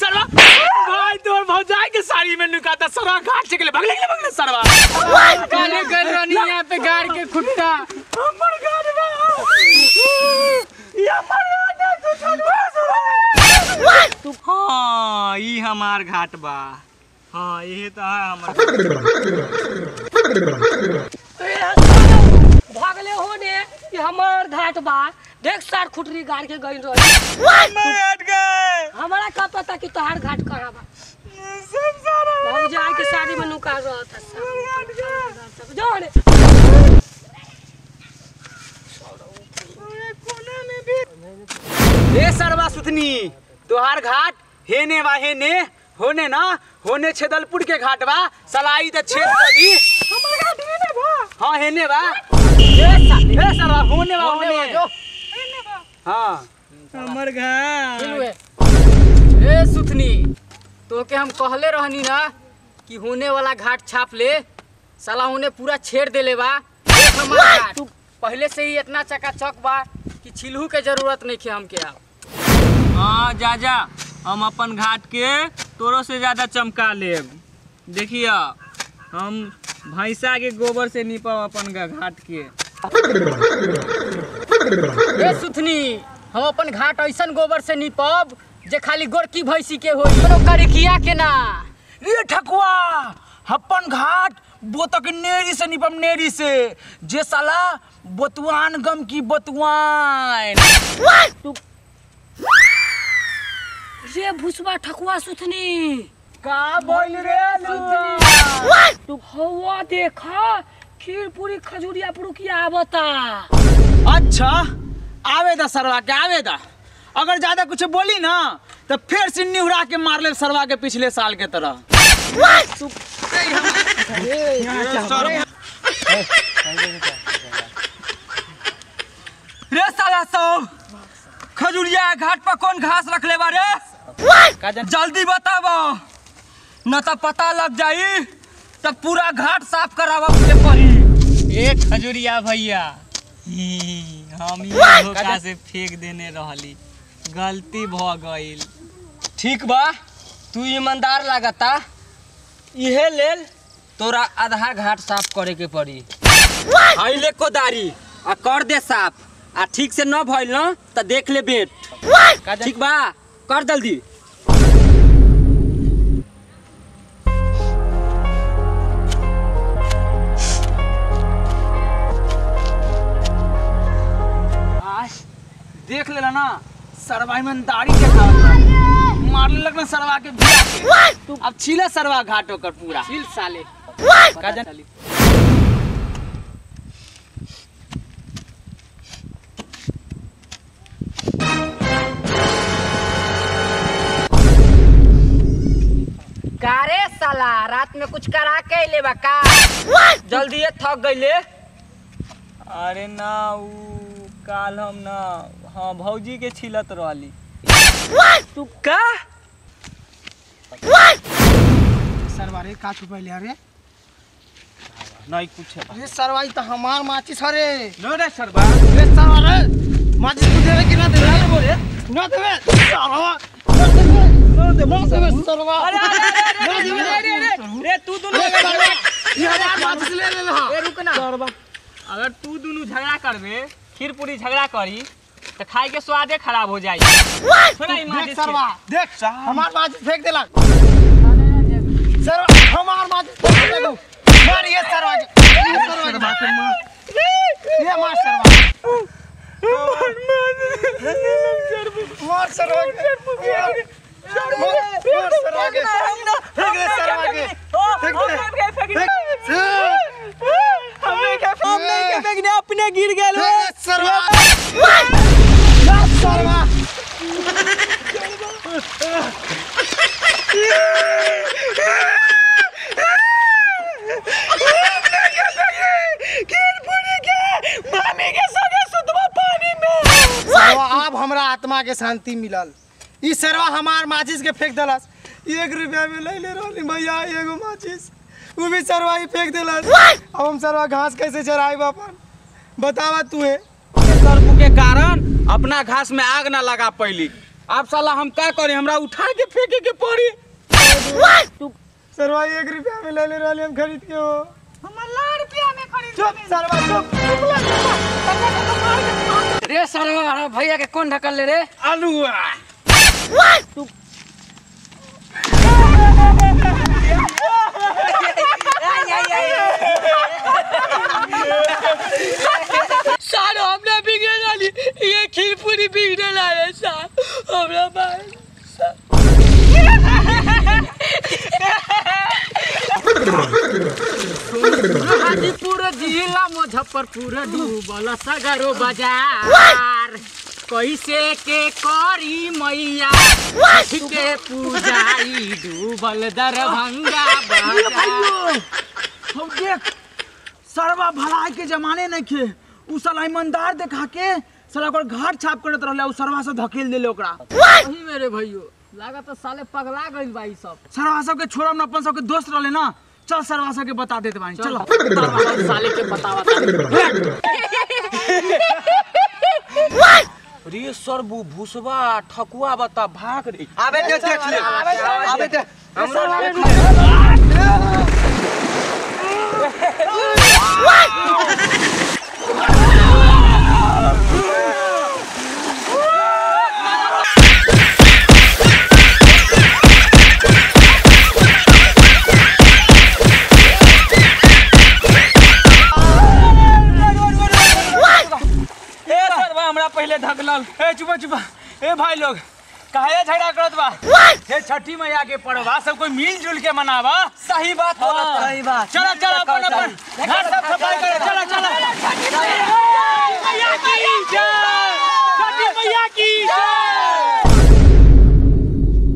सरवा भाई तोर भौजाई के साड़ी में नुकाता सरवा घाट से गेले भगले गेले भगले सरवा काले कर रानी यहां पे गाड़ के खुट्टा हमर घाट बा या मर ना तू छोड़वा तू। हां ई हमार घाट बा। हां ये तो है हमर। भागले हो ने ये हमार घाट बा देख सार खुटरी गाड़ के गइल रही। मैं हट गए। हमरा का पता कि तोहार घाट कहां बा। सब सारा भौजाई के साड़ी में नुका रहा था सब जो ने कोना में भी ए सरवा सुथनी तोहार घाट हेने बा हेने होने ना होने छेदलपुर के घाट बा सलाई त छेद कर दी। हमर घाट हेने बा। हां हेने बा। ए सरवा होने बा होने हेने बा। हां हमर घाट ए सुथनी तोके हम कहले रहनी ना कि होने वाला घाट छाप ले साला होने पूरा छेड़ देले बा। देख हमार घाट पहले से ही इतना चकाचक बा कि छिलहू के जरूरत नहीं खे हमके अब। हां जा जा हम अपन घाट के तोरो से ज्यादा चमका लेब। देखिया हम भैंसा के गोबर से नीपब अपन घाट के। ए सुथनी हम अपन घाट ऐसन गोबर से नीपब जे खाली गोरकी भैंसी के होई कोनो करिकिया के ना। रे ठकुआ अपन घाट बोतक नेरी से नीपब नेरी से जे साला बोतवान गम की बोतवान। रे भुसवा ठकुआ सुथनी का बोल रे सुथनी तू हवा देखा खीर पूरी खजूरिया पुरुकिया आवता। अच्छा आवे दा सरवा के आवे दा अगर ज्यादा कुछ बोली ना तो फिर से निहुरा के मार ले सरवा के पिछले साल के तरह। रे साला सब खजूरिया घाट पर कौन घास रख ले बारे जल्दी बताबो न तो पता लग जाई तो पूरा घाट साफ करावा के पड़ी। ए खजूरिया भैया हम ही धोखा से फेंक देने रहली गलती भ गइल। ठीक बा तू ईमानदार लागता इहे लेल तोरा आधा घाट साफ करे के पड़ी। हई ले कोदारी आ कर दे साफ आ ठीक से न भइल न त देख ले बेट। ठीक बा कर जल्दी। देख लेला ना सरवा ईमानदारी के खावत मारने लगना सरवा के भिड़ा के। अब छीला सरवा घाट ओकर पूरा छील साले। कारे साला रात में कुछ करा के अइले बा का जल्दी ये थक गइले। अरे ना उ काल हम ना हाँ भौजी के छिलत रहली। तू का सरवा रे का छुपैले अरे नहीं कुछ है अरे सरवा ई त हमार माचिस हरे। नो रे सरवा रे सरवा रे माचिस तू देवे कि ना देवे रे बोले ना देवे सरवा ना देवे ना देवे ना देवे सरवा। अरे अरे अरे अरे रे तू दुनु ई हमार माचिस ले ले हा। ए रुक ना सरवा अगर तू दुनु झगड़ा करबे खीर पूरी झगड़ा करी तो खाए के स्वादे खराब हो जाई। देख सरवा देख हमार माचिस फेंक देला सरवा हमार माचिस फेंक देला मार ये सरवा के ये सरवा के मार ये मार सरवा मार सरवा के मार सरवा के फेंक दे सरवा के फेंक दे हमने के हमने के फेंकने अपने गिर गेल सरवा सरवा। सरवा अब हमरा आत्मा के शांति मिलल। ई सरवा हमार माचिस के फेंक देलस। 1 रुपया में ले ले रहली भैया एगो माचिस वो भी सरवा ही फेंक देलस। अब हम सरवा घास कैसे चराइब अपन बतावा तू है। सरपू के कारण अपना घास में आग ना लगा पैली। आप साला हम का करें, हमरा उठा के फेंके के पड़ी। सरवा 1 रुपया में ले ले रहली हम खरीद के हो। हमरा लाख रुपया में खरीद। चुप सरवा चुप। रे सरवा भैया के कौन ढकल ले रे? आलूआ। तू सार हमने बिगड़े डाली, ये खीर पूरी बिगड़े लाए सार हमरा मार। हाजीपुर जिला मुजफ्फरपुर डूबल सगरो बाजार, कैसे के करी मैया के पूजाई डूबल दरभंगा बाजार। हम देख सरवा भलाई के जमाने नहीं खे, उ साला ईमानदार देखा के साला ओकर घाट छाप करत रहले, उ सरवा से धकेल देले ओकरा। वही मेरे भैयो लागत साले पगला गइल बा ई सब। सरवा सब के छोड़म न, अपन सब के दोस्त रहले ना, चल सरवा सब के बता देत बानी। चलो साले के बतावा। रे सरबू भूसवा ठकुआ बता भाग रे। आबे दे देख ले, आबे दे हमरा। पहले धकलल। ए चुपा चुपा, ए भाई लोग काहे झगड़ा करत बा? हे छठी मैया के पर्व सब कोई मिल जुल के मनावा। सही बात बोलत, सही बात। चलो चलो अपन अपन घर सब सफाई